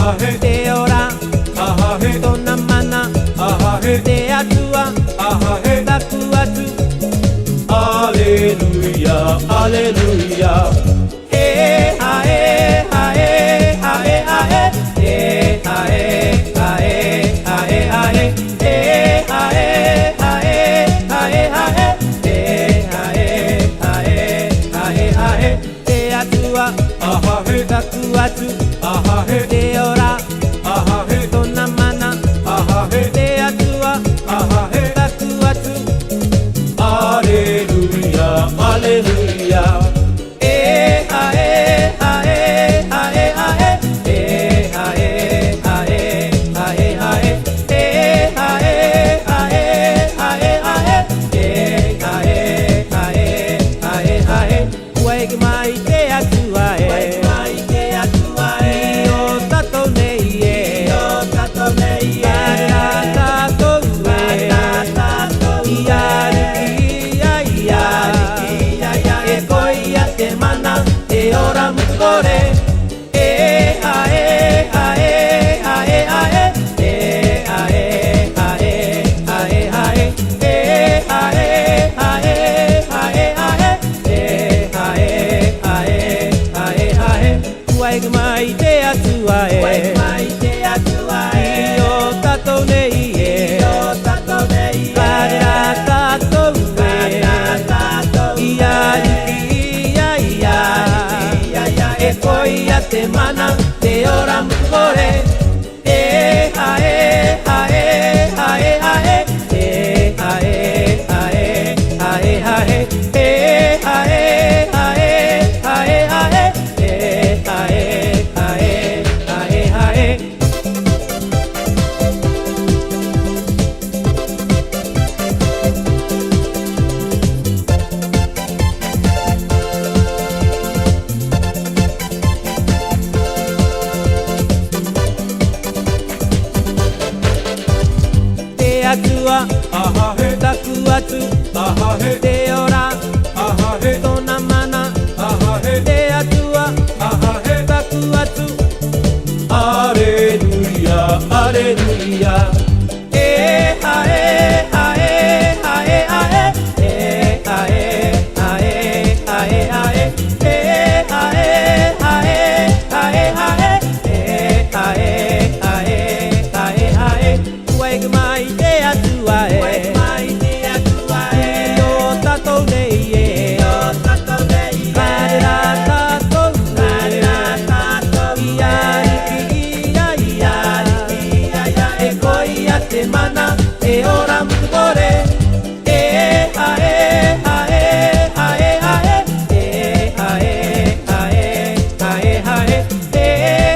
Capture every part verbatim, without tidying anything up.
Te ora, tōna mana, te Atua, taku atu. Aleluia, aleluia. E, a, e, a, e, a, e, a, e. E, a, e, a, e, a, e, a, e. E, a, e, a, e, a, e, a, e. E, a, e, a, e, a, e, a, e. Te Atua, taku atu. Te ora, tōna mana, te Atua, taku atu. Aleluia, aleluia. E, a, e, a, e, a, e. E, a, e, a, e, a, e, a, e. E, a, e, a, e, a, e, a, e. E, a, e, a, e, a, e, a, e. Kua eke mai te Atua ē. Kua eke mai te Atua ē. I o tatou nei ē. I o tatou nei ē. Ka rere a tatou ē. Ka rere a tatou ē. Ia riki ia ia. Ia riki ia ia. E koia te mana, te ora mo te kore. E, a, e, a, e, a, e, a, e. E, a, e, a, e, a, e, a, e. E, a, e, a, e, a, e, a, e. E, a, e, a, e, a, e, a, e. Kua eke mai te Atua ē. Kua eke mai te Atua ē. I o tatou nei ē. I o tatou nei ē. Ka rere a tatou ē. Ka rere a tatou ē. Ia riki ia ia. Ia riki ia ia. E koia te mana, te ora mo te kore. E, a, e, a, e, a, e, a, e. E, a, e, a, e, a, e, a, e. E, a, e, a, e, a, e, a, e. E, a, e, a, e, a, e, a, e. Te Atua, taku atu. Te ora, tōna mana, te Atua, taku atu. Aleluia, aleluia. E, a, e, a, e, a, e, a, e. E, a, e, a, e, a, e, a, e. E, a, e, a, e, a, e, a, e. E, a, e, a, e, a, e, a, e, a, e. Kua eke mai te Atua ē. Kua eke mai te Atua ē. I o tatou nei ē. I o tatou nei ē. Ka rere a tatou ē. Ka rere a tatou ē. Ia riki ia ia. Ia riki ia ia. E koia te mana, te ora mo te kore. E, a, e, a, e, a, e, a, e. E, a, e, a, e, a, e, a, e. E,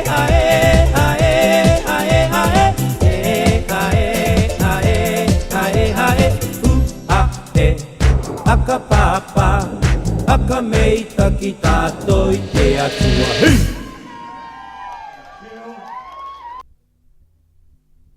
a, e, a, e, a, e, a, e. E, a, e, a, e, a, e, a, e. U, a, e. Aka papa, aka mei taki tatou i te Atua.